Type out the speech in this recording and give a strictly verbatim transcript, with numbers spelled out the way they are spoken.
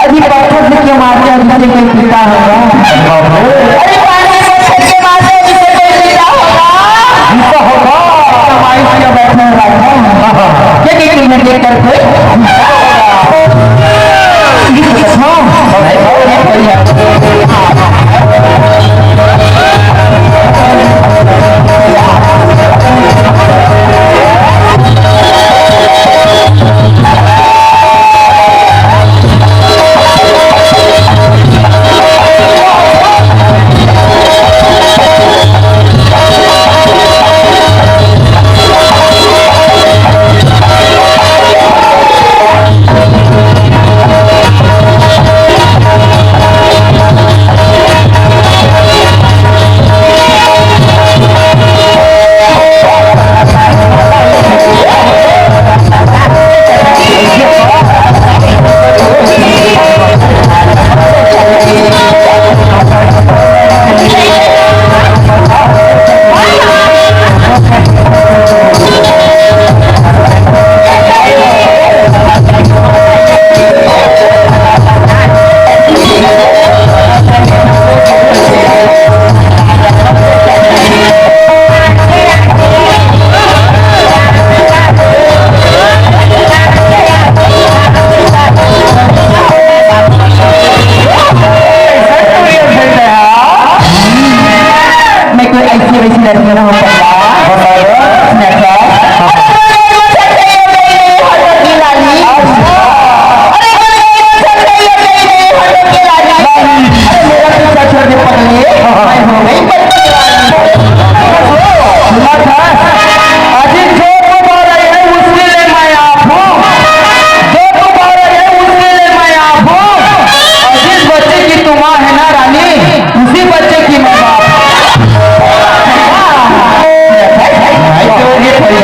अरे पानी पत्थर के मारते हैं, जिससे कोई पीता होगा। अरे पानी पत्थर के मारते हैं, जिससे कोई पीता होगा। पीता होगा। तो माइक क्या बैठे हैं राजा? क्या, क्या, क्या, क्या करते? ये तो कसम। मैं कोई ऐसी वैसी लड़की ना हूँ, पगला। बता दो। मैं क्या? अरे, कोई नहीं, वो छट गई, वो गई, नहीं, हटो की लाली। अरे, कोई नहीं, वो छट गई, वो गई, नहीं, हटो की लाली। अरे, मेरा पीछा छोड़ के पगले, मैं हो गई बच्ची वाली। अजी, जो तुम आ रही है, उसके लिए मैं आप हूँ। जो तुम आ रही है, उसके लिए मैं आप हूँ। और जिस बच्चे की तुम माँ है ना रानी, उसी बच्चे की मैं बाप। भाई, जो ये कोई